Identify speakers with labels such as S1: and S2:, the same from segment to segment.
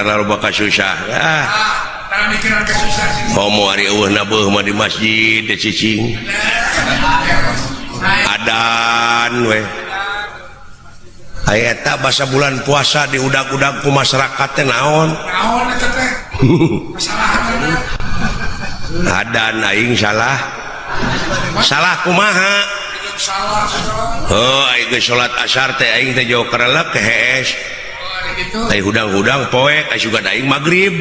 S1: Lantaran loba kasusah. Ah. Komo ari eueuh nabeuh mah di masjid teh cicing. Adan we. Aya eta basa bulan puasa diudag-udag ku masyarakat teh naon?
S2: Naon eta teh? Masalahan.
S1: Adan aing salah. Salah kumaha?
S2: Salah.
S1: Oh, aing geus salat asar teh aing teh jauh kerelek ke hees.
S2: Gitu.
S1: Ai hudang-hudang poek aya sugan aing magrib.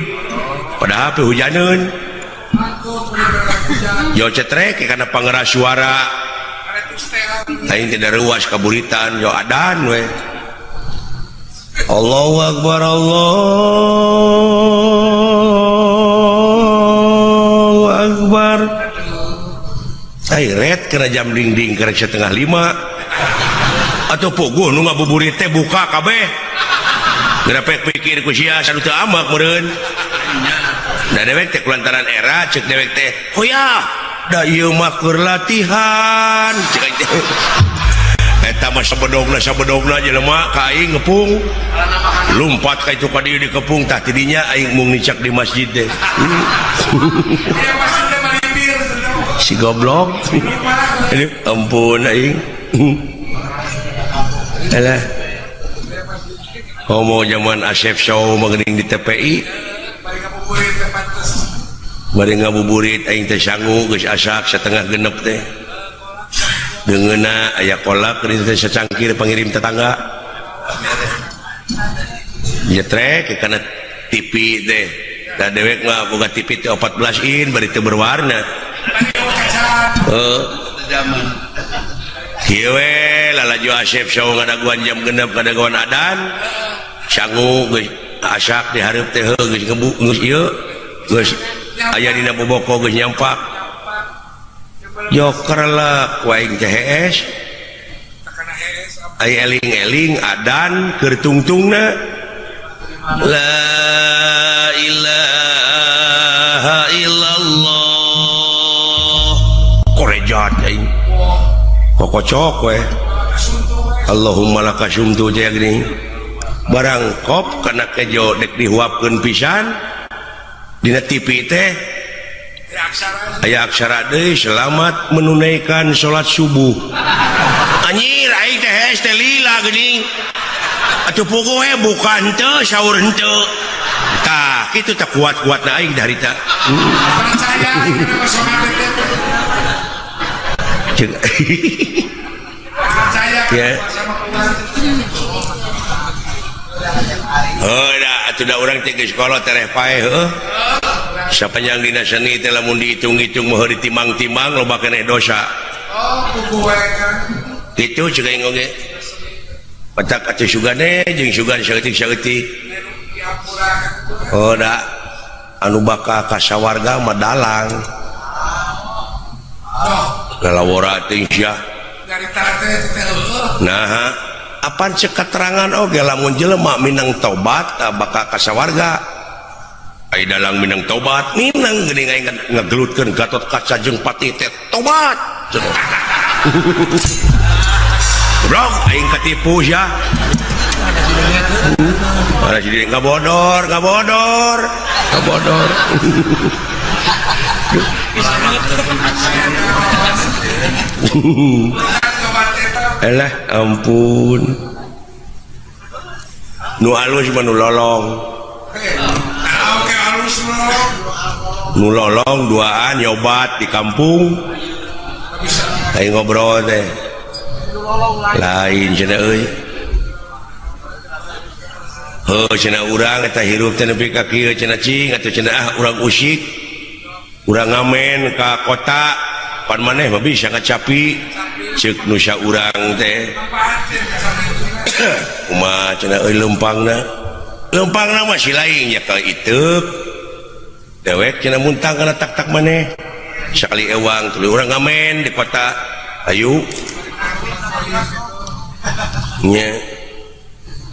S1: Padahal pe hujaneun. Yo cetrek kana pangeras suara. Aing teh ruas kaburitan yo adan we. Allahu akbar, Allahu akbar. Ai ret kena jam dingding kerek 4:30. Atau puguh nu ngabuburit teh buka kabeh. Gerapek pikir ku sia sadu teu amak meureun. Da dewek teh kulantaran era cek dewek teh, "Hoya, da ieu mah keur latihan." Cek aing teh. Eta mah sabedogna jelema ka aing ngepung. Lumpat ka itu ka dieu dikepung tah tidinya aing mung nicak di masjid teh. Si goblok. Aduh, ampun aing. Alah. Homo zaman Asep Show mah geuning di TPI. Bari ngabuburit aing teh sangu geus asak 5:30 teh. Deungeunna aya kolak geuning teh sacangkir pangirim tetangga. Nyetrek kana TV teh. Da dewek mah boga TV teh 14 in bari teu berwarna. Heeh. Kieu we lalajo Asep Show ngadaguan jam 6 ngadaguan adan. Sangu geus asak di hareup teh heuh geus ngebu geus ieu geus aya dina boboko geus nyampak. Joker lah ku aing teh hees. Ai eling-eling adan keur tungtungna. La ilaha illallah. Korejat aing. Kokocok we. Allahumma laka sumtu teh geuning. Barang kop kana kejo dek dihuapkeun pisan. Dina TV teh aya aksara deui selamat menunaikan salat subuh. Anjir aing teh hees teh lila geuning. Atuh puguh we buka henteu sahur henteu. Tah kitu teh kuat-kuatna aing harita.
S2: Percaya
S1: Cek.
S2: Percaya
S1: Ya.
S2: sama keluarga.
S1: Heuh da atuh da urang teh geus kolot tereh paeh heuh. Sapanjang dina seni teh lamun dihitung-hitung mah ditimang-timang loba keneh dosa.
S2: Oh, puguh we kan.
S1: Kitu cek aing oge. Petak atuh sugane jeung sugan saeutik-saeutik. Oh da anu bakal ka sawarga mah dalang. Lalawora teh sia.
S2: Nyarita teh teh heueuh.
S1: Nah, apan cek keterangan oge lamun jelema minang tobat tah bakal ka sawarga. Ai dalang minang tobat, minang geuning aing ngagelutkeun Gatot Kaca jeung Patih teh tobat. Goblok aing katipu sia. Mana si diri ngabodor, ngabodor, ngabodor. Elah ampun. Nu alus mah nu lolong.
S2: Oke alus lolong.
S1: Nu lolong duaan nyobat di kampung. Aing ngobrol teh. Lain cenah euy. Heuh cenah urang eta hirup teh nepi ka kieu cenah cing atuh cenah ah urang usik. Urang ngamen ka kota pan maneh mah bisa ngacapi ceuk nu saurang teh. Kumaha cenah euy leumpangna? Leumpangna mah si lain nya ka iteuk. Dewek cenah muntang kana tak-tak maneh. Sakali ewang tuluy urang ngamen di kota. Ayu. Nya.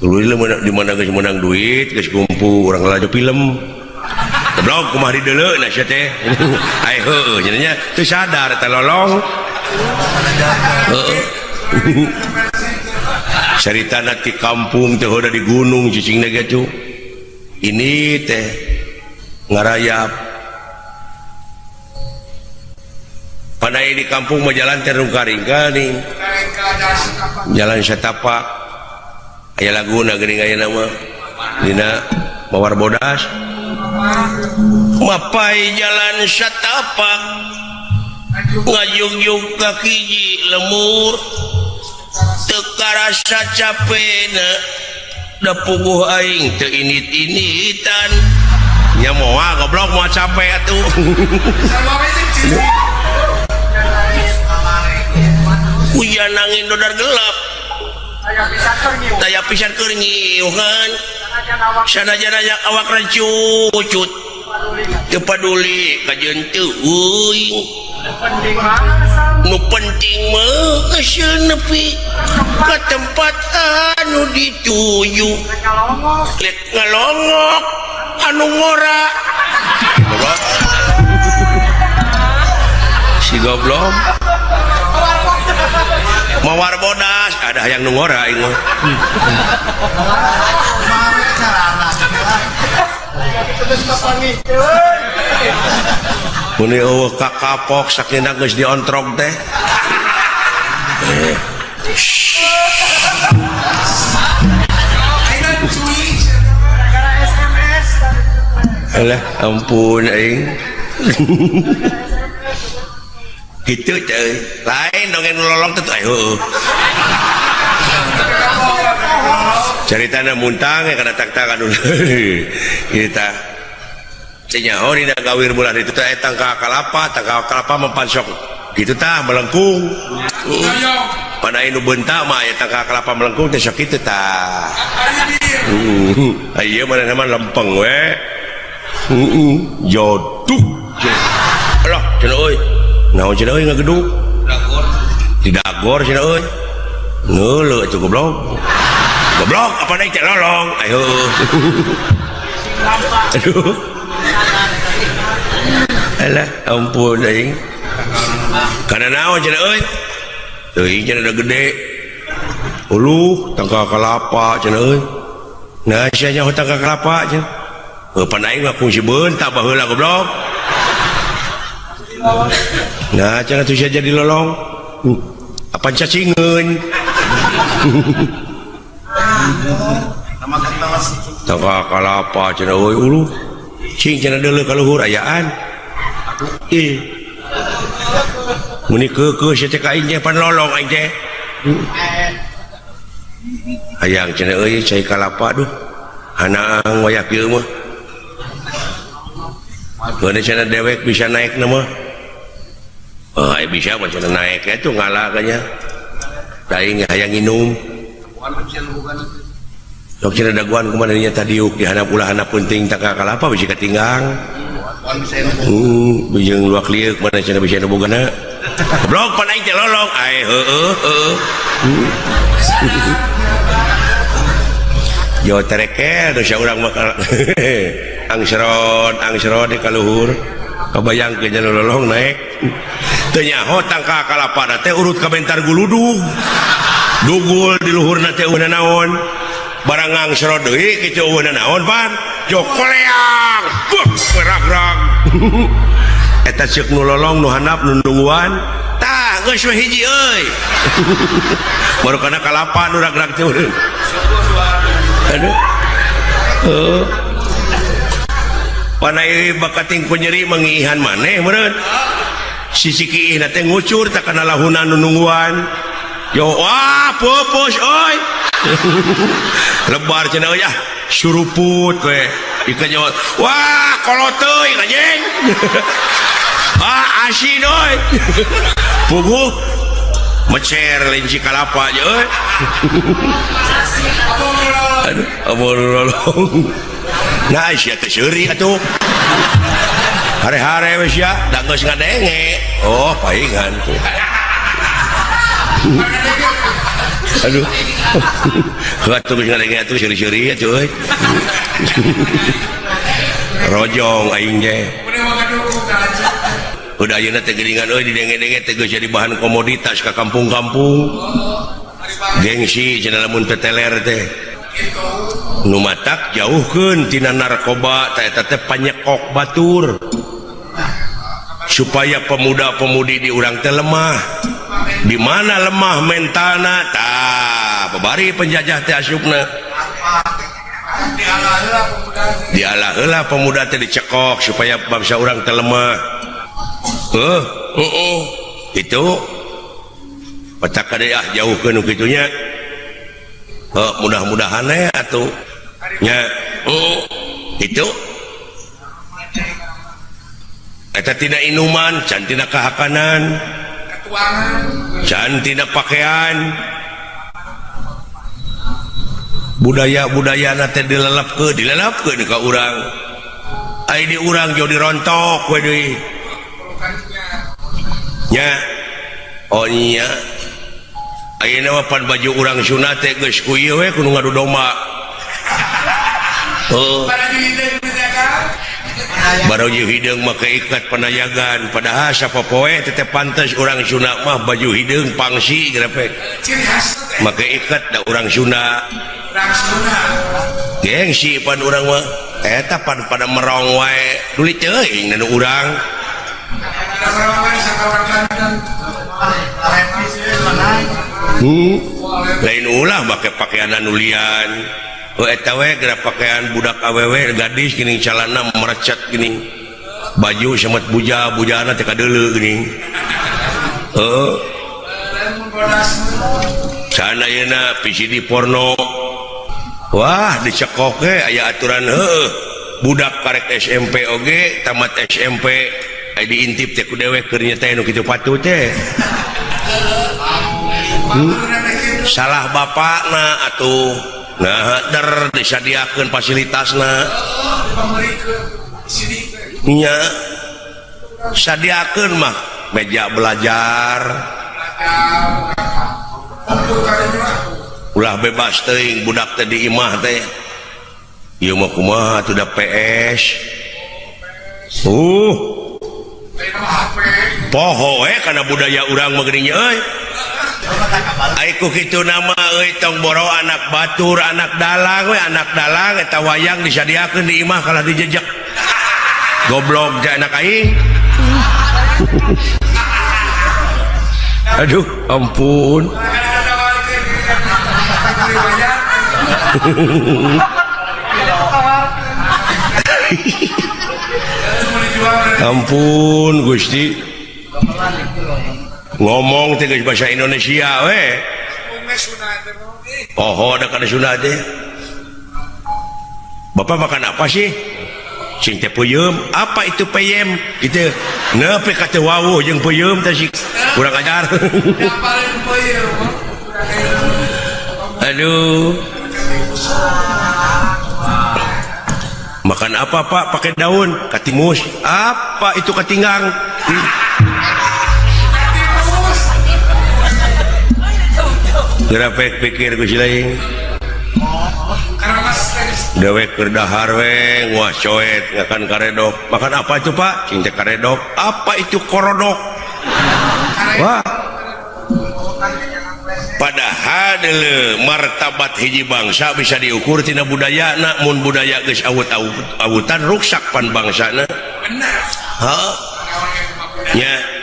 S1: Tuluy di mana geus meunang duit, geus kumpul urang lalajo film. Goblok kumaha dideuleu na sia teh. Ai heueuh cenah nya teu sadar teh lolong. Heeh. Caritana ti kampung teh heuda di gunung cicingna ge tuh. Ini teh ngarayap. Pandai di kampung mah jalan teh rungka-ringka nih. Jalan setapak. Aya laguna geuning aya nama. Dina Mawar Bodas. Mapai jalan setapak. Ngajugjug ka hiji lemur. Teu karasa capena. Da puguh aing teu init-initan. Nya moal goblok moal capek atuh. Hujan angin dodar gelap. Taya pisan keur nyiuhan. Sanajan awak rancucut. Teu paduli kajeun teu euing. Nu penting mah geus nepi ka tempat anu dituju. Lek ngalongok anu ngora. Goblok. Si goblok. Mawar bodas ada yang nu ngora aing mah. Mun eueuh kakapok sakina geus diontrog teh. Alah ampun aing. Kitu teh lain dongeng nu lolong teh heueuh. Caritana muntang kana tak-tak anu. Ieu tah. Teu nyaho dina gawir bulan itu teh tangka kalapa, tangka kalapa mempansok. Kitu tah melengkung. Padahal nu beunta mah aya tangka kalapa melengkung teh sok kitu tah. Ieu manehna mah lempeng we. Joduk. Alah cenah euy. Naon cenah euy ngageduk? Dagor. Di dagor cenah euy. Ngeuleuh atuh goblok. Goblok apa naik teh lolong. Ayo. Aduh. Alah ampun aing. Kana naon cenah euy? Teuing cenah da gede. Uluh tangka kalapa cenah euy. Nah sia nyaho tangka kalapa cenah. Heuh pan aing mah kungsi beunta baheula goblok. Nah cenah tuh sia jadi lolong. Apa cacingeun? Tangka kalapa cenah euy uluh. Cing cenah deuleu ka luhur ayaan. Ih. Meni keukeuh sia teh ka aing teh pan lolong aing teh. Hayang cenah euy cai kalapa duh. Hanaang wayah kieu mah. Geus cenah dewek bisa naik na mah. Oh, bisa mah cenah naik atuh ngala kanya. Da aing hayang nginum. Sok cenah daguan kumaha nya tadiuk di handap ulah handap penting tangka kalapa bisi katinggang. Bijeng luak lieuk mana cenah bisa nu bogana. Goblok pan aing teh lolong. Ae heueuh heueuh. Jo terekel dosa urang mah angsrod angsrod di kaluhur. Kabayangkeun nya lolong naik. Teu nyaho tangka kalapa teh urut ka bentar guludug. Dugul di luhurna teh eueuh naon. Barang angsrod deui kitu eueuh naon pan. Jo koleang. Buh rag-rag. Eta ceuk nu lolong nu handap nu nungguan. Tah geus we hiji euy. Baru kana kalapa nu rag-rag teh. Aduh. Heuh. Panai bakating ku nyeri mangiihan maneh meureun. Sisi kiihna teh ngucur tak kana lahunan nu nungguan. Yo wah pupus euy. Lebar cenah euy ah suruput we. Ikan nyawa wah kolot teuing anjing. Ah asin euy. Puguh mecer lenci kalapa aja euy. Aduh, amun lolong. Nah, sia teh seuri atuh. Hare-hare we sia, da geus ngadenge. Oh, paingan tuh. Aduh. Atuh geus ngadenge atuh seuri-seuri atuh euy. Rojong aing teh. Udah ayeuna teh geuningan euy didenge-denge teh geus jadi bahan komoditas ka kampung-kampung. Gengsi cenah lamun teteler teh. Nu matak jauhkeun tina narkoba ta eta teh panyekok batur. Supaya pemuda-pemudi di urang teh lemah. Di mana lemah mentalna tah babari penjajah teh asupna. Dialah heula pemuda teh dicekok supaya bangsa urang teh lemah. Itu petak kade ah jauhkeun nu kitu nya. Mudah-mudahan we atuh nya. Itu eta tina inuman, can tina kahakanan, can tina pakaian. Budaya-budayana teh dilelepkeun ka urang. Ai di urang jauh dirontok we deui. Nya. Oh nya. Ayeuna mah pan baju urang Sunda teh geus ku ieu we kudu ngadu domba. Heuh. Baru hideung make ikat panayagan padahal sapopoe teh pantes urang Sunda mah baju hideung pangsi grepe. Make ikat da urang Sunda. Gengsi pan urang mah eta pan pada merong wae duli teuing nu urang. Lain ulah make pakaian anu lian. Oh eta we geura pakaian budak awewe gadis geuning calana merecet geuning. Baju samet buja bujana teh kadeuleu geuning. Heuh. Sana ayeuna VCD porno. Wah dicekok ge aya aturan heueuh. Budak karek SMP oge tamat SMP aya diintip teh ku dewek keur nya teh nu kitu patuh teh. Salah bapakna atuh. Nah, der disadiakeun fasilitasna. Nya sadiakeun mah meja belajar. Ulah bebas teuing budak teh di imah teh. Ieu mah kumaha atuh da PS. Poho we kana budaya urang mah geuning euy. Ai ku kitu nama euy tong boro anak batur anak dalang we anak dalang eta wayang disadiakeun di imah kalah dijejek. Goblok teh anak aing. Aduh ampun. Ampun Gusti. Ngomong teh geus bahasa Indonesia we. Oh, ada kana Sunda teh. Bapak makan apa sih? Cing teh peuyeum. Apa itu peyem? Gitu. Nepi ka teu wawuh jeung peuyeum teh sih. Kurang ajar. Aduh. Makan apa Pak? Pakai daun katimus. Apa itu katinggang? Gerapek pikir ku si lain. Dewek keur dahar we, wah coet ngakan karedok. Makan apa itu Pak? Cing teh karedok. Apa itu korodok? Wah. Padahal deuleu martabat hiji bangsa bisa diukur tina budayana, mun budaya geus awut-awutan ruksak pan bangsana. Heuh. Nya.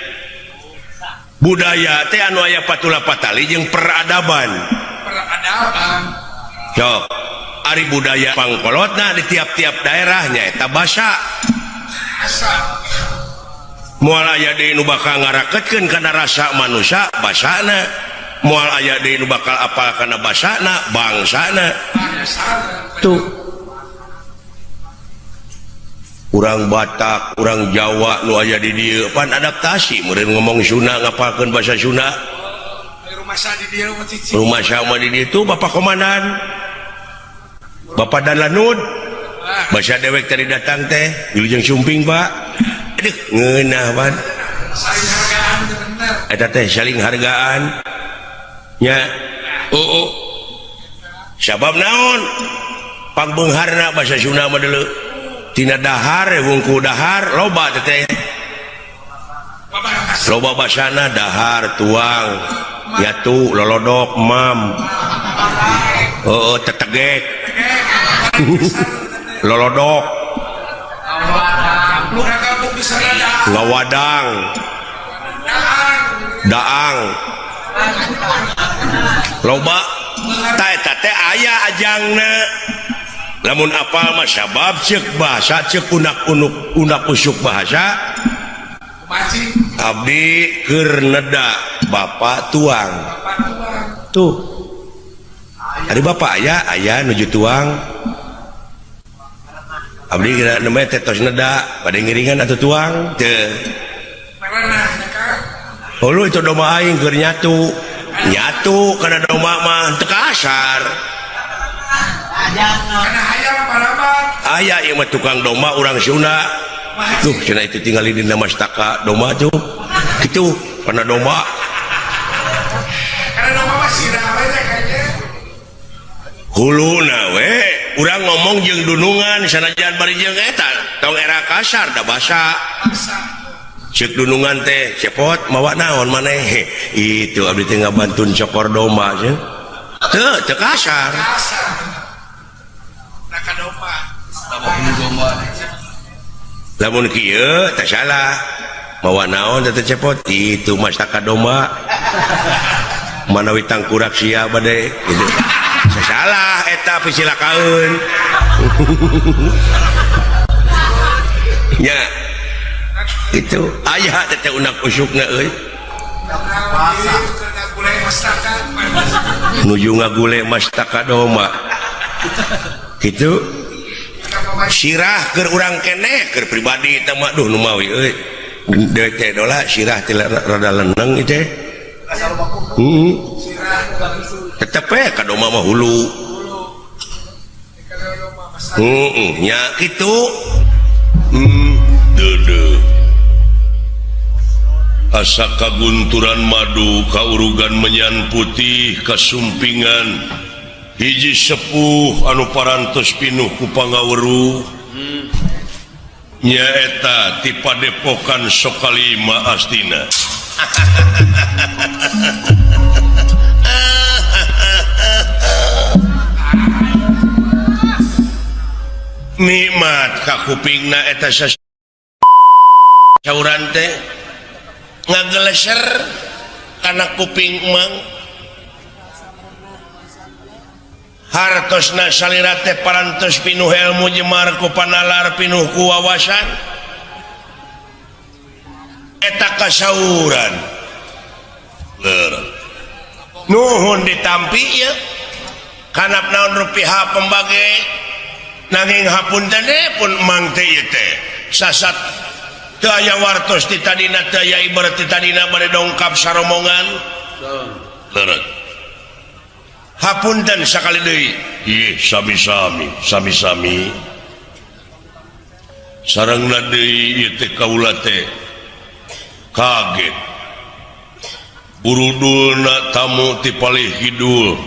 S1: Budaya teh anu aya patula patali jeung peradaban.
S2: Peradaban.
S1: Sok, ari budaya pangkolotna di tiap-tiap daerah nyaeta basa. Moal aya deui nu bakal ngaraketkeun kana rasa manusia basana. Moal aya deui nu bakal apal kana basana bangsana. Tuh. Urang Batak, urang Jawa nu aya di dieu pan adaptasi meureun ngomong Sunda ngapalkeun bahasa Sunda. Rumah sama di dieu tuh Bapak Komandan. Bapak Dan Lanud. Bahasa dewek tadi datang teh, wilujeng sumping, Pak. Aduh, ngeunah pan. Eta teh saling hargaan. Nya. Oh. Sabab naon? Pangbeungharna bahasa Sunda mah deuleu. Tina dahar wungku dahar loba teh. Loba basana dahar tuang yatu lolodok mam. Oh, tetegek. Lolodok. Ngawadang. Daang. Loba ta eta teh aya ajangna. Lamun apal mah sabab ceuk bahasa ceuk unak-unuk unak usuk bahasa. Abdi keur neda bapak tuang. Tuh. Ari bapak aya aya nuju tuang. Abdi kira nembe teh tos neda bade ngiringan atuh tuang teu. Hulu itu domba aing keur nyatu. Nyatu kana domba mah teu kasar. Aya ieu mah tukang domba urang Sunda. Tuh cenah itu tinggali dina mastaka domba tuh. Kitu kana domba.
S2: Kana domba mah sirah we kayaknya.
S1: Huluna we urang ngomong jeung dunungan sanajan bari jeung eta tong era kasar da basa. Ceuk dunungan teh cepot mawa naon maneh. Itu abdi teh ngabantun cokor domba cenah. Teu teu kasar. Lamun kieu teh salah. Mawa naon teh cepot itu mastaka domba. Manawi tangkurak sia bade gitu. Salah eta pisilakaeun. Nya. Itu aya teh unak usukna euy. Nuju ngagule mastaka domba. Kitu. Sirah keur urang keneh keur pribadi teh mah duh nu mawi euy. Deui teh dola sirah teh rada leneng ieu teh. Heeh. Tetep we ka domba mah hulu. Heeh, nya kitu.
S3: Deudeuh. Asa kagunturan madu kaurugan menyan putih kasumpingan hiji sepuh anu parantos pinuh ku pangaweruh nyaeta ti padepokan Sokalima Astina. Nikmat ka kupingna eta sasauran teh ngageleser kana kuping mang. Hartosna salira teh parantos pinuh ilmu jemar ku panalar pinuh ku wawasan. Eta kasauran. Nuhun ditampi ieu. Kanap naon rupiah pembage nanging hapunten pun mang teh ieu teh. Sasat teu aya wartos ti tadina teu aya ibarat ti tadina bade dongkap saromongan. Leureuh. Hapunten sakali deui. Ih, sami-sami, sami-sami. Sarengna deui ieu teh kaula teh kaget. Burudulna tamu ti palih kidul.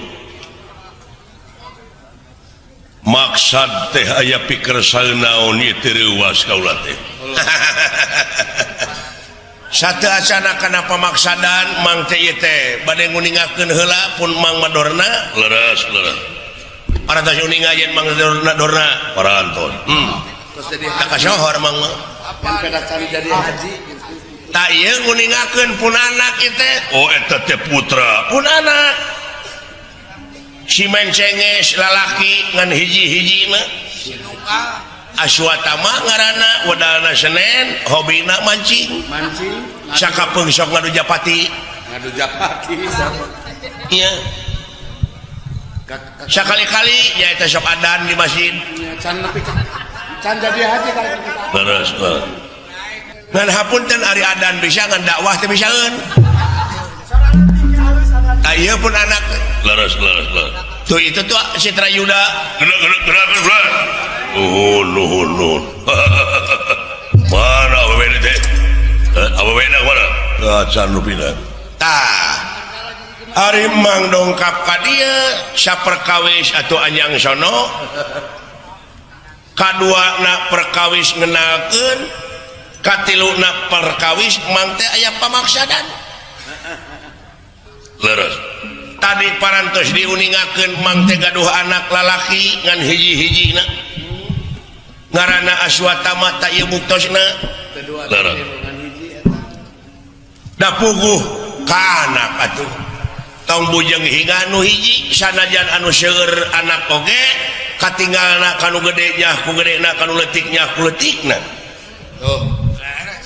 S3: Maksad teh aya pikersa naon ieu teh reuwas kaula teh. Satu acana kana pamaksadan mang teh ieu teh bade nguningakeun heula pun mang madorna leres leres. Parantos uninga yen mang dorna dorna parantos.
S2: Terus jadi
S1: tak kasohor mang mah.
S2: Pan peda can jadi haji.
S1: Tak ieu nguningakeun pun anak ieu teh.
S3: Oh eta teh putra.
S1: Pun anak. Si mencenges lalaki ngan hiji-hijina. Aswatama ngaranna wedalna Senen hobina mancing.
S2: Mancing.
S1: Sakapeung sok ngadu japati.
S2: Ngadu japati.
S1: Iya. Sakali-kali nyaeta sok adan di masjid.
S2: Can nepi can jadi haji kalau
S3: Leres.
S1: Ngan hapunten ari adan bisa ngan dakwah teh bisaeun. Tah ieu pun anak.
S3: Leres leres leres.
S1: Tuh itu tuh Citra Yuda.
S3: Gerak gerak gerak gerak. Nuhun nuhun nuhun. Mana awewe teh? Awewe na mana? Acan rupina.
S1: Tah. Ari mang dongkap ka dieu saperkawis atuh anjang sono. Kadua na perkawis ngenalkeun, katilu na perkawis mang teh aya pamaksadan.
S3: Leres. Tadi parantos diuningakeun mang teh gaduh anak lalaki ngan hiji-hijina. Ngaranna Aswatama tak ieu buktosna. Da puguh ka anak atuh. Tong bujeng hingga anu hiji sanajan anu seueur anak oge katinggalna kanu gede nya ku gedena kanu leutik nya ku leutikna.
S2: Oh.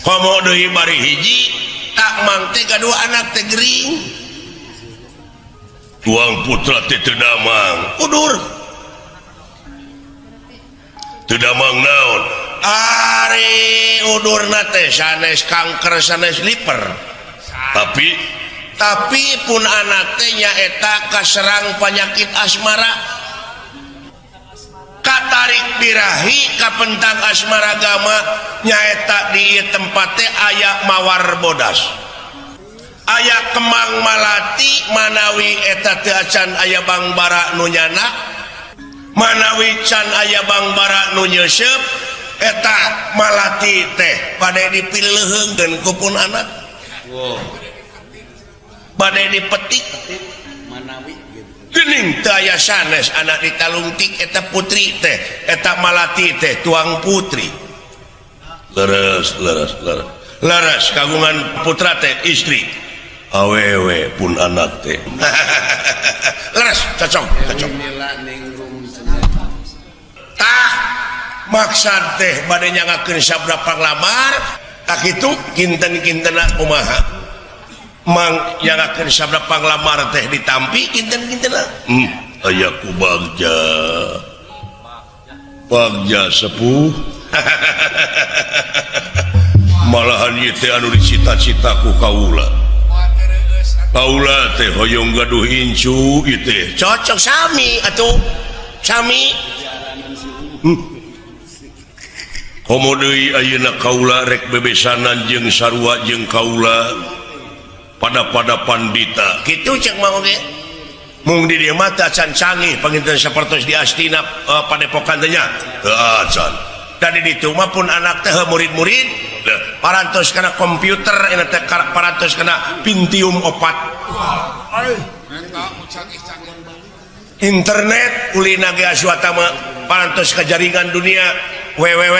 S3: Komo deui bari hiji tak mang teh gaduh anak teh gering. Tuang putra teh teu damang udur. Teu damang naon? Ari udurna teh sanes kanker sanes liver. Tapi pun anak teh nyaeta kaserang penyakit asmara. Katarik birahi kapentang asmara gama nyaeta di ieu tempat teh aya mawar bodas. Aya kemang malati manawi eta teu acan aya bangbara nu nyanak manawi can aya bangbara nu nyeuseup eta malati teh bade dipileuheungkeun ku pun anak.
S2: Wow.
S3: Bade dipetik
S2: manawi gitu.
S3: Geuning teu aya sanes anak ditalungtik eta putri teh eta malati teh tuang putri. Leres leres leres. Leres kagungan putra teh istri. Awewe pun anak teh. Leres cocok cocok. Tah maksad teh bade nyangakeun sabda panglamar tak kitu kinten-kintenna kumaha? Mang nyangakeun sabda panglamar teh ditampi kinten-kintenna. Aya ku bagja. Bagja sepuh. Malahan ieu teh anu dicita-cita ku kaula. Kaula teh hoyong gaduh incu ieu teh. Cocok sami atuh. Sami. Komo deui ayeuna kaula rek bebesanan jeung sarua jeung kaula pada-pada pandita. Kitu cek mah oge. Mung di dieu mah teu acan canggih panginten sapertos di Astina padepokan teh nya. Teu acan. Da di ditu mah pun anak teh murid-murid parantos kana komputer eta teh parantos kana Pentium 4. Internet ulina ge Aswatama parantos ka jaringan dunia www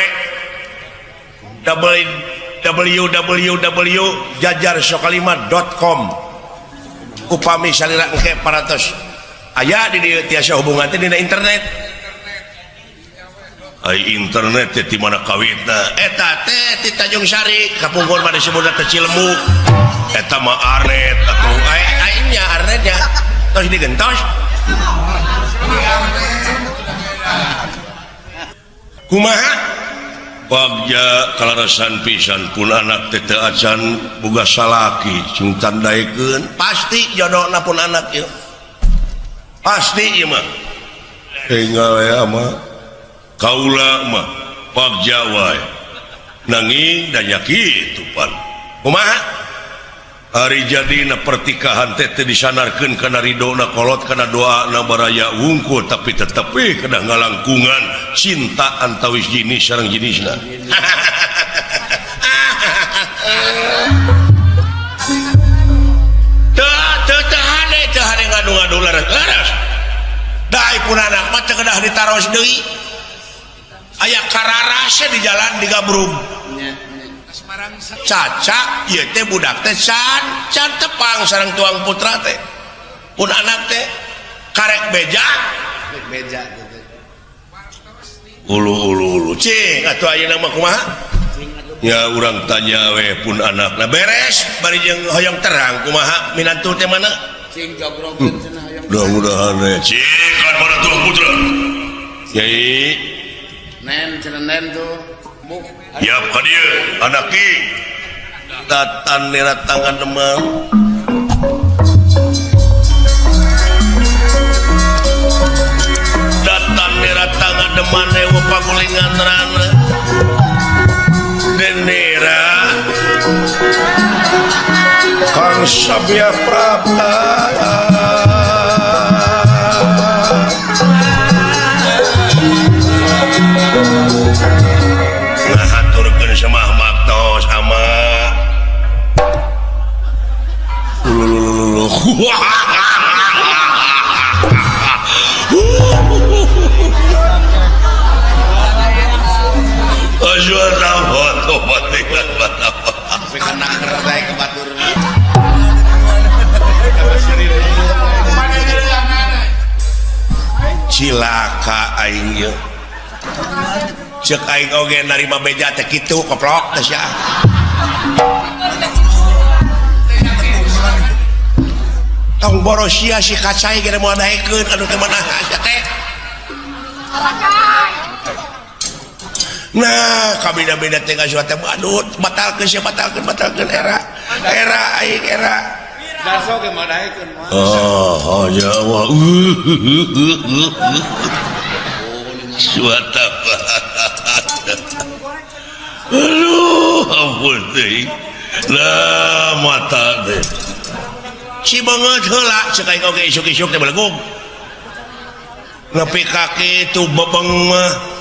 S3: www.jajarsokalima.com. Upami salira engke parantos aya di dieu tiasa hubungan teh dina internet. Ai internet teh di mana kawitna? Eta teh ti Tanjung Sari kapungkur mah disebutna teh Cilembu. Eta mah arnet atuh. Ai ai nya arnetnya tos digentos. Kumaha? Bagja kalarasan pisan pun anak teh teu acan boga salaki sing tandaekeun pasti jodona pun anak ieu. Pasti ieu mah. Enggal ya mah. Kaula mah bagja wae. Nanging da nya kitu pan. Kumaha? Ari jadina pertikahan teh teu disanarkeun kana ridona kolot kana doana baraya wungkul tapi tetep we kedah ngalangkungan cinta antawis jenis sareng jenisna. Teu teu teu hade teu hade ngadu-ngadu laras-laras. Da pun anak mah teu kedah ditaros deui. Aya kararasnya di jalan di Gabrug. Cacak ieu teh budak teh can can tepang sareng tuang putra teh. Pun anak teh karek beja.
S2: Karek beja gitu.
S3: Ulu ulu ulu. Cing atuh ayeuna mah kumaha? Ya urang tanya we pun anakna beres bari jeung hoyong terang kumaha minantu teh mana?
S2: Cing jogrogeun cenah hoyong.
S3: Mudah-mudahan we. Cing kan mana tuang putra. Yai
S2: nen cenah nen tuh.
S3: Yap ka dieu anak ki. Tatan niratangan demam. Datan niratangan deman ewa pagulingan rana. Denera Kang Sabya Prapta. Ngahaturkeun semah baktos ama lulu.
S1: Aswatama tobat aswatama.
S2: Tapi kana ngerti ke batur.
S1: Cilaka aing ieu. Ceuk aing oge narima beja teh kitu koplok teh sia. Tong boros sia si kacai ge moal daekeun anu teh mana sia teh. Nah, kabina-bina teh ngasuat teh aduh batalkeun sia batalkeun batalkeun era. Era aing era.
S2: Darso ge moal daekeun mah.
S1: Oh, ya Allah. Suata. Aduh, ampun teh. Lah mata teh. Si banget heula cek aing oge isuk-isuk teh belegug. Nepi ka kitu bebeng mah.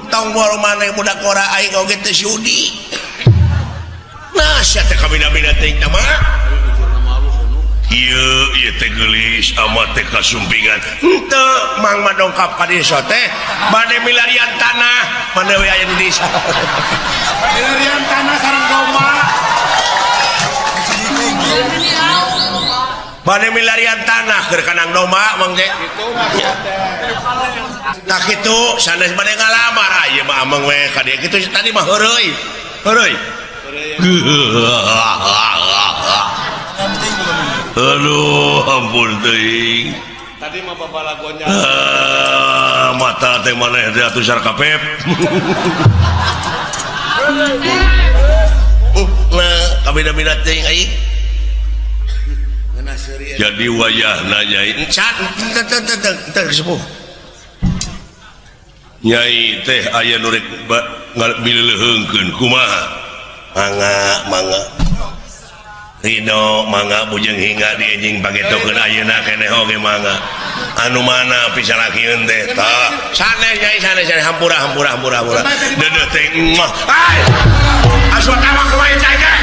S1: Tong boro maneh budak ora aing oge teu sudi. Nah, sia teh kabina-bina teh mah. Ieu ieu teh geulis amat teh kasumpingan. Henteu mang mah dongkap ka desa teh bade milarian tanah, mane we aya di desa.
S2: Milarian tanah sareng domba.
S1: Bade milarian tanah keur kanang domba mang teh.
S2: Kitu maksud teh.
S1: Tah kitu sanes bade ngalamar ah ieu mah ameng we ka dieu kitu tadi mah heureuy. Heureuy. Aduh, ampun teuing.
S2: Tadi mah babalagonya.
S1: Mata teh maneh teh atuh sarkapep. Nah, kabina-bina teuing aing. Jadi wayahna nyai encan teu teu teu sepuh. Nyai teh aya nu rek bileuleheungkeun kumaha? Mangga, mangga. Ridho mangga bujeng hingga di enjing pagetokeun ayeuna keneh oge mangga. Anu mana pisalakieun teh? Tah, sanes nyai sanes sanes hampura hampura hampura hampura. Deudeuh teh mah. Ai! Asup tawak kumaha cai teh?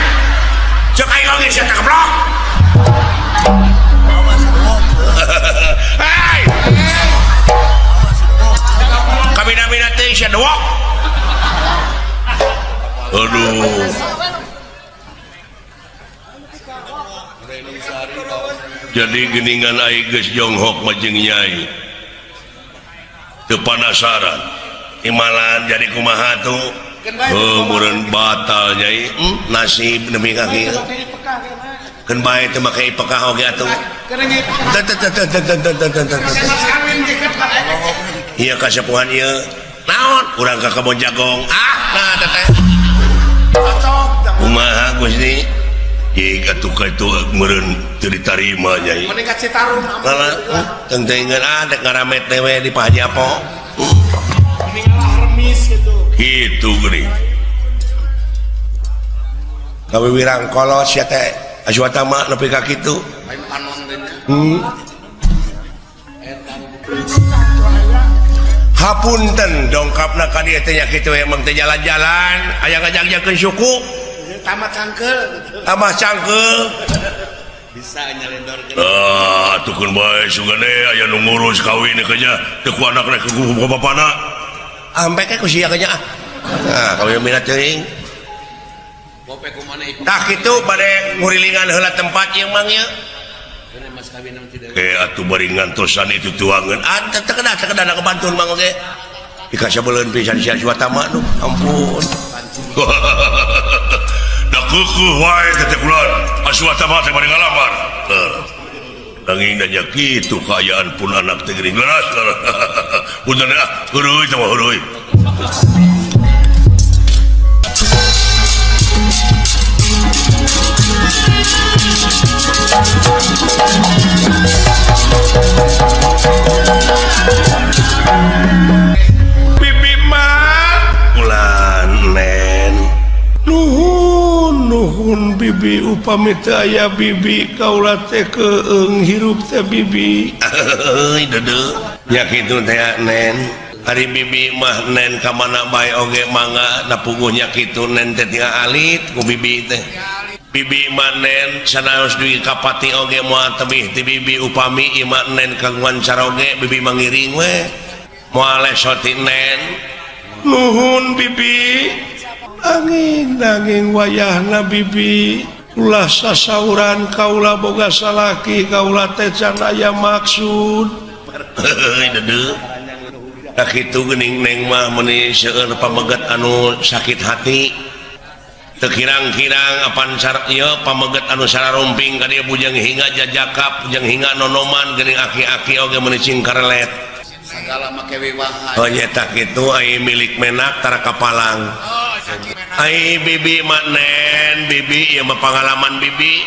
S1: Ceuk aing oge sia teh keblok. Hai! Kabina-bina teh sia dewok. Aduh. Jadi geningan aing geus jonghok mah jeung nyai. Teu panasaran. Imalan jadi kumaha tuh? Heuh meureun batal nyai. Nasib nepi ka kieu. Keun bae teu make ipekah oge atuh. Teu teu teu teu teu teu teu teu. Ieu kasepuhan ieu. Naon? Urang ka kebon jagong. Ah, nah teh. Kumaha Gusti? Jika atuh ka itu meureun teu ditarima nyai.
S2: Mending ka Citarum.
S1: Malah teuing ah dek ngaramet teh we di Pak Haji Apo.
S2: Mending ngalah remis gitu.
S1: Kitu geuning. Kawiwirang kolot sia teh Aswatama nepi ka kitu.
S2: Lain panon teh nya.
S1: Hapunten dongkapna ka dieu teh nya kitu we emang teh jalan-jalan aya ngajak-jakeun suku.
S2: Tambah cangkel gitu.
S1: Tambah cangkel.
S2: Bisa nyelendorkeun.
S1: Ah, tukun bae sugane aya nu ngurus kawin teh nya teu ku anakna ku bapana. Ampe ke ku sia nya ah. Nah, kawin minat teuing.
S2: Bope kumaha ieu?
S1: Tah kitu bade ngurilingan heula tempat ieu mang ieu.
S2: Mas kawin mah tidak.
S1: Atuh bari ngantosan itu tuangeun. Ah, teu kedah teu kedah kebantun mang oge. Dikasabeuleun pisan sia Aswatama nu ampun. Da keukeeh wae teh kulan Aswatama teh bari ngalamar. Nanging da nya kitu kaayaan pun anak teh geuning leras. Punten ah, heureui teh mah heureui. Bibi mah ulan nen. Nuhun nuhun bibi upami teu aya bibi kaula teh keung hirup teh bibi. Euy deudeuh. Nya kitu teh nen. Ari bibi mah nen ka mana bae oge mangga da puguhnya kitu nen teh tinggal alit ku bibi teh. Bibi mah nen sanaos dugi ka pati oge moal tebih ti bibi upami ieu mah nen kagungan caroge bibi mah ngiring we. Moal lesot ti nen.
S3: Nuhun bibi angin nanging wayahna bibi ulah sasauran kaula boga salaki kaula teh can aya maksud.
S1: Heuh tah kitu geuning neng mah meuni seueur pameget anu sakit hati teu kirang-kirang apan ieu pameget anu sararumping ka dieu bujang hingga jajakap bujang hingga nonoman geuning aki-aki oge meuni cing karelet
S2: sagala make wiwahan.
S1: Oh nya tah kitu ai milik menak tara kapalang. Ai bibi mah nen bibi ieu mah pangalaman bibi.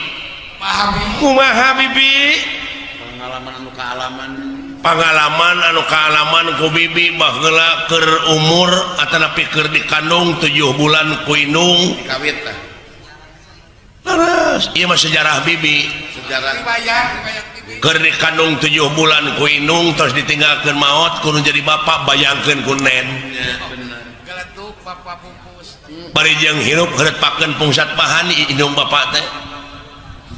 S1: Kumaha bibi?
S2: Pengalaman anu kaalaman.
S1: Pangalaman anu kaalaman ku bibi baheula keur umur atanapi keur dikandung 7 bulan ku indung
S2: dikawit tah.
S1: Leres ieu mah sejarah bibi.
S2: Sejarah
S1: keur dikandung 7 bulan ku indung terus ditinggalkeun maot kudu jadi bapak bayangkeun ku nen.
S2: Nya bener.
S4: Geletuk bapak bungkus.
S1: Bari jeung hirup heureutpakeun pungsat bahan indung bapak teh.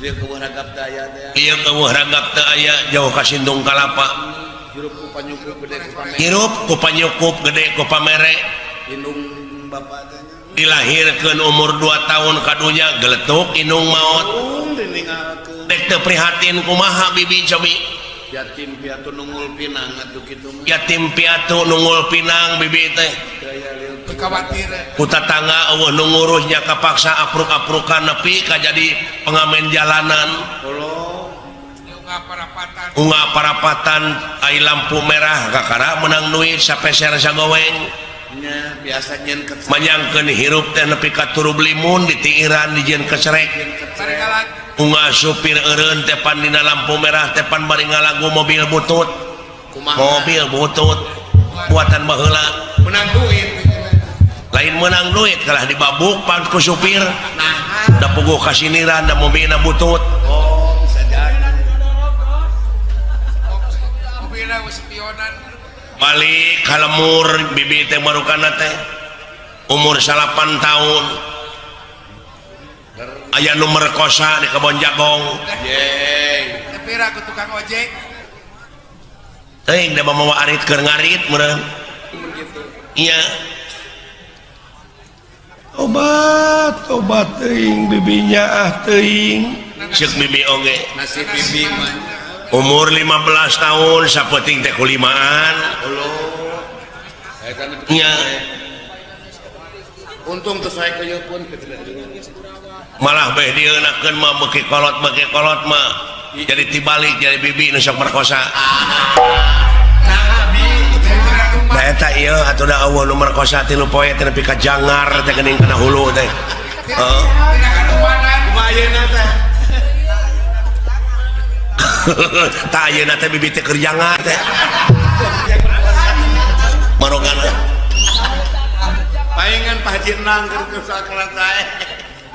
S2: Ieu keueuh ragap daya teh.
S1: Ieu keueuh ragap teu aya jauh ka sindung kalapa.
S2: Hirup ku panyukup gede ku pamere.
S1: Hirup ku panyukup gede ku pamere.
S2: Indung bapak teh nya.
S1: Dilahirkeun umur 2 tahun kadunya geletuk indung maot.
S2: Diningalkeun.
S1: Dek teu prihatin kumaha bibi cobi.
S2: Yatim piatu nungul pinang atuh kitu mah.
S1: Yatim piatu nungul pinang bibi teh.
S4: Khawatir.
S1: Ku tatangga eueuh nu ngurus nya kapaksa apruk-aprukan nepi ka jadi pengamen jalanan. Unga parapatan ai lampu merah kakara menang duit sapeser sagoweng.
S2: Nya biasa nyeun kecerek.
S1: Manyangkeun hirup teh nepi ka turub limun ditiiran dijieun kecerek. Unga supir eureun teh pan dina lampu merah teh pan bari ngalagu mobil butut.
S2: Kumaha?
S1: Mobil butut buatan baheula.
S2: Menang duit.
S1: Lain menang duit kalah dibabuk pan ku supir.
S2: Nah,
S1: da puguh kasiniran da mobilna butut.
S2: Oh, bisa jadi.
S4: Mobilna geus spionan.
S1: Balik ka lemur bibi teh barukana teh umur 8 tahun. Aya nu merkosa di kebon jagong.
S2: Yeay.
S4: Tapi ragu tukang ojek.
S1: Teuing da mamawa arit keur ngarit meureun. Iya.
S3: Obat, obat teuing bibinya ah teuing.
S1: Ceuk bibi oge.
S2: Nasib bibi mah.
S1: Umur 15 tahun sapeting teh kulimaan. Iya.
S2: Untung teu sae keuyeuh pun.
S1: Malah beh dieunakeun mah beuki kolot mah. Jadi tibalik jadi bibi nu sok merkosa. Nah eta ieu atuh da eueuh nu merkosa 3 poe teh nepi ka jangar teh geuning kana hulu teh. Heeh.
S2: Kumaha ayeuna teh?
S1: Tah ayeuna teh bibi teh keur jangar teh. Marogana.
S2: Paingan Pak Haji Nang keur sakelat sae.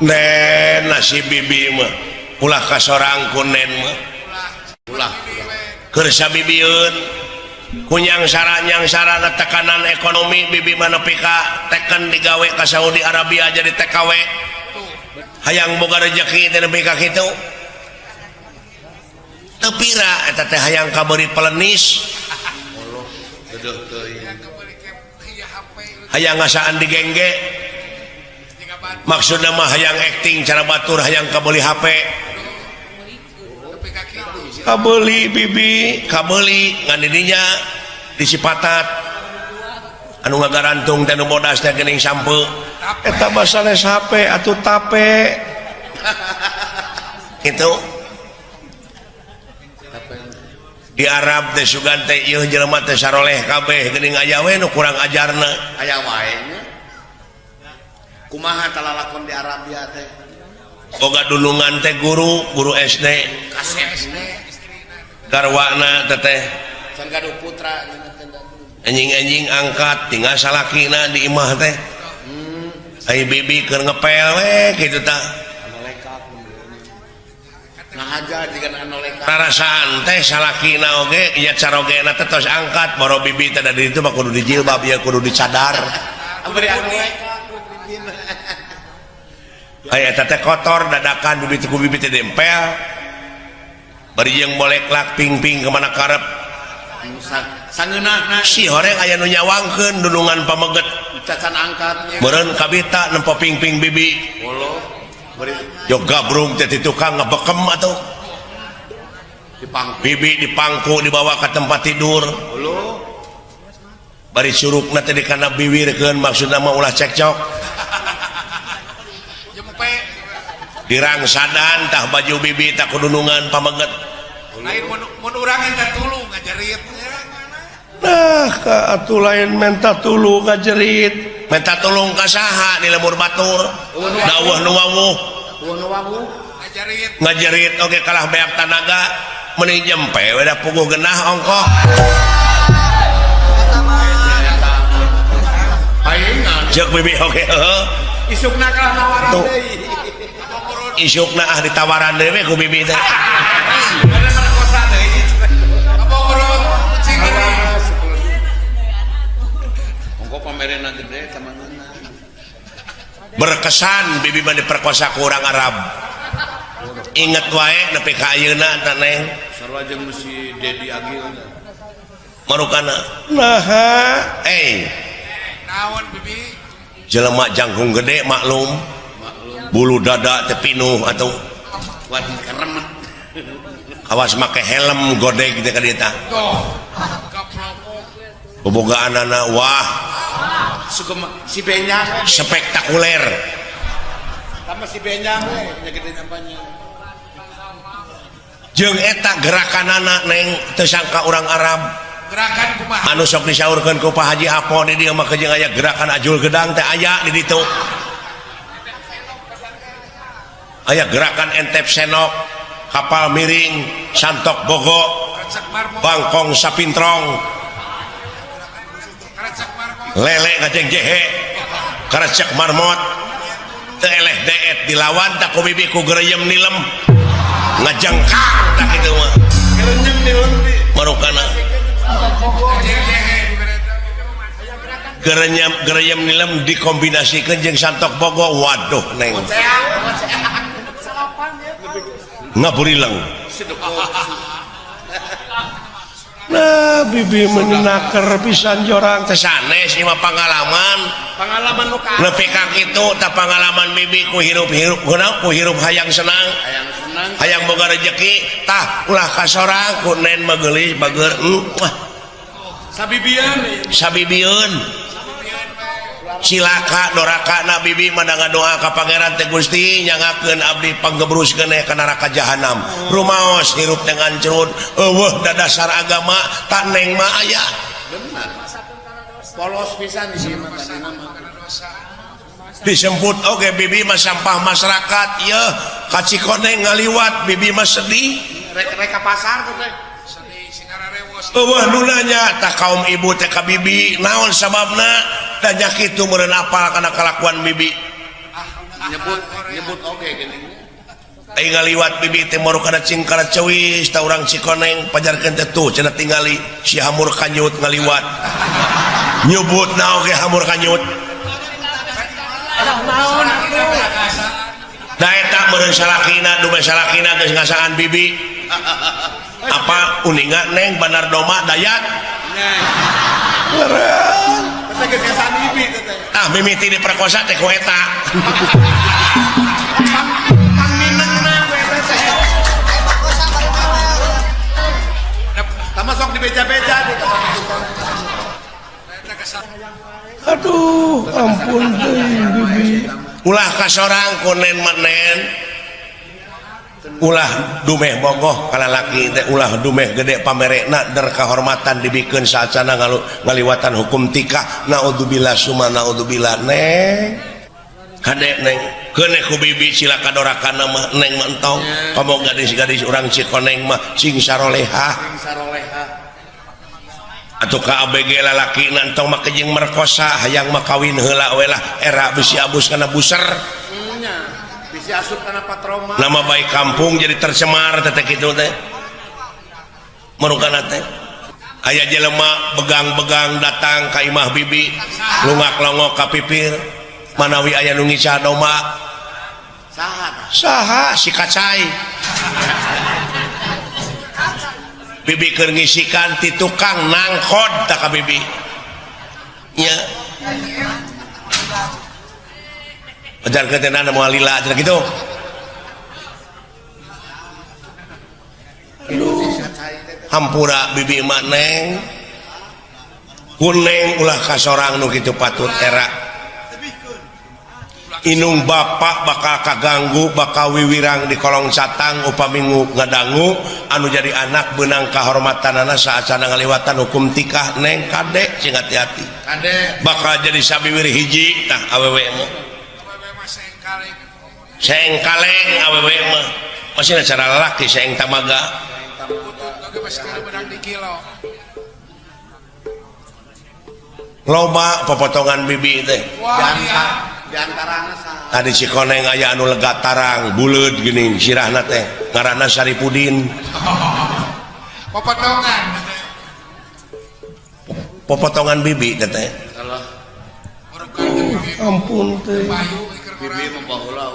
S1: Nen nasib bibi mah ulah kasorang ku nen mah.
S2: Ulah.
S1: Keur sabibieun kunyang sarana tekanan ekonomi bibi mah nepi ka teken digawe ka Saudi Arabia jadi TKW. Hayang boga rejeki teh nepi ka kitu. Teu pira eta teh hayang kabeuri pelenis. Hayang ngasaan digengge. Maksudna mah hayang acting cara batur hayang kabeuli HP. Kabeuli bibi, kabeuli ngan didinya disipatat. Anu ngagarantung teh nu bodas teh geuning sampeu.
S3: Eta mah sanes HP atuh tape.
S1: Kitu. Di Arab teh sugan teh ieu jelema teh saroleh kabeh geuning aya we nu kurang ajarna.
S2: Aya wae nya. Kumaha talalakon di Arabia teh?
S1: Boga dulungan teh guru, guru SD.
S2: Kasep.
S1: Garwana teh teh.
S2: Can gaduh putra
S1: Anjing-anjing angkat tinggal salakina di imah teh. Ai bibi keur ngepel we kitu tah.
S2: Ngahaja jiga anu leka.
S1: Rarasaan teh salakina oge nya carogena teh tos angkat boro bibi teh da di ditu mah kudu dijilbab ya kudu dicadar.
S2: Beri anu leka.
S1: Aya eta teh kotor dadakan bibi teh ku bibi teh dempel. Bari jeung boleklak ping-ping kemana karep.
S2: Sangeunahna
S3: si horeng aya nu nyawangkeun dunungan pameget
S2: cacan angkat
S3: meureun kabita nempo pingping bibi
S2: bolo beri
S3: jog gabrung teh ti tukang ngebekem atuh
S2: dipangku
S3: bibi dipangku dibawa ke tempat tidur
S2: bolo
S3: bari surukna teh dikana biwirkeun maksudna mah ulah cekcok
S4: jempe
S3: dirangsadan tah baju bibi tah kudunungan pameget
S4: lain mun urang minta tulung ngajerit.
S3: Nah ka atuh lain menta tulung ngajerit menta tulung ka saha di lembur batur daweuh nu wawuh
S4: ngajerit
S3: ngajerit oge kalah beak tanaga mending jempe we da puguh genah ongkoh
S2: paingan
S3: jeung bibi oge heuh
S2: isukna kalah nawaran deui
S3: isukna ah ditawaran deui we ku bibi teh
S4: bener merkosa deui kabogorot cing gede
S2: ongkoh pamerena gede sama ngeunah
S3: berkesan bibi mah diperkosa ku urang Arab inget wae nepi ka ayeuna tah neng
S2: sarua jeung si Dedi Agil
S3: marukana naha
S4: naon bibi
S3: jelema jangkung gede maklum bulu dada teh pinuh atuh
S2: wadih keremet
S3: awas make helm godeg teh ka dieu tah
S4: tuh gaplok
S3: bobogaanana wah
S2: sugema si Benyang
S3: spektakuler
S2: sama si Benyang we nya gede nyampanya
S3: jeung eta gerakanana neng teu sangka urang Arab
S4: gerakan kumaha
S3: anu sok disaurkeun ku Pak Haji Apo di dieu mah jeung aya gerakan ajul gedang teh aya di ditu aya gerakan entep senok kapal miring santok bogo
S4: krecek marmot
S3: bangkong sapintrong
S4: krecek marmot
S3: lele ngajeng jehe karecek marmot teu eleh deet dilawan tak ku bibi ku gereyem nilem ngajengkang tak kitu mah
S2: gerenyem nilem di
S3: marukana
S4: ngajeng jehe
S3: gereyem gereyem nilem dikombinasikeun jeung santok bogo waduh neng ngaburileng nah bibi menaker pisan jorang teh sanes ieu mah pangalaman
S2: pangalaman nu ka
S3: nepi ka kitu tah pangalaman bibi ku hirup-hirup kunaon ku hirup hayang senang
S2: hayang senang
S3: hayang boga rejeki tah ulah kasorang ku nen mah geulis bager wah
S2: sabibieun
S3: sabibieun cilaka doraka na bibi mah ngadoa ka pangeran teh Gusti nyangakeun abdi panggebrus keneh ka neraka jahanam rumaos hirup teh ngancrut eueuh da dasar agama tak neng mah aya
S2: bener polos pisan di sini mah tadina mah
S3: disebut oge bibi mah sampah masyarakat yeuh ka Cikoneng ngaliwat bibi mah sedih
S2: rek ka pasar teh
S4: sedih singara rewos
S3: eueuh nu nanya tah kaum ibu teh ka bibi naon sababna tanya kitu meureun apal kana kalakuan bibi
S2: nyebut nyebut oge geuning
S3: ai ngaliwat bibi teh marukana cingkara ceuis tah urang Cikoneng pajarkeun teh tuh cenah tingali si hamur kanyut ngaliwat nyebutna oge hamur kanyut
S2: naon
S3: da eta meureun salakina dume salakina geus ngasaan bibi apa uninga neng Bandar Doma Dayat meureun
S2: teh geus ngasaan bibi teh
S3: tah mimiti diperkosa teh ku eta
S2: pangminengna ku eta teh tah sok dibeja-beja di
S3: aduh ampun deui bibi ulah kasorang ku nen mah nen ulah dumeh bogoh ka lalaki teh ulah dumeh gede pamerekna der kahormatan dibikeun saacana ngaliwatan hukum tikah naudzubillah summa naudzubillah neng kade neng keuneh ku bibi cilaka dorakana mah neng mah entong komo gadis-gadis urang Cikoneng mah cing sarolehah
S2: cing sarolehah
S3: atuh ka ABG lalaki entong mah jeung merkosa hayang mah kawin heula we lah era bisi abus kana buser
S2: nya bisi asup kana patroma
S3: nama baik kampung jadi tercemar teh kitu teh marukana teh aya jelema begang-begang datang ka imah bibi lungak-longok ka pipir manawi aya nu ngica domba
S2: saha
S3: saha si kacai Bibi keur ngisikan ti tukang nangkod tak ka bibi nya ajar ke teh moal lila cenah kitu. Aduh hampura bibi mah neng kuneng ulah kasorang nu kitu patut era inung bapak bakal kaganggu bakal wiwirang di kolong catang upami ngadangu anu jadi anak benang kahormatanana saacana ngaliwatan hukum tikah neng kade sing hati-hati bakal jadi sabiwir hiji tah awewe mah seng kaleng awewe mah masih cara lalaki seng tamaga loba popotongan bibi teh tadi si koneng aya anu lega tarang buleud geuning sirahna teh ngaranna Saripudin.
S4: Popotongan
S3: popotongan bibi teh teh ampun teh
S2: bibi mah baheula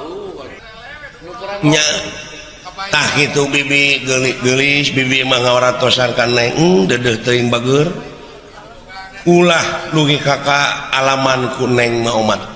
S3: nya tah kitu bibi geulis bibi mah ngawaratosan ka neng dedeuh teuing bageur ulah lugi kakak alaman ku neng mah omat.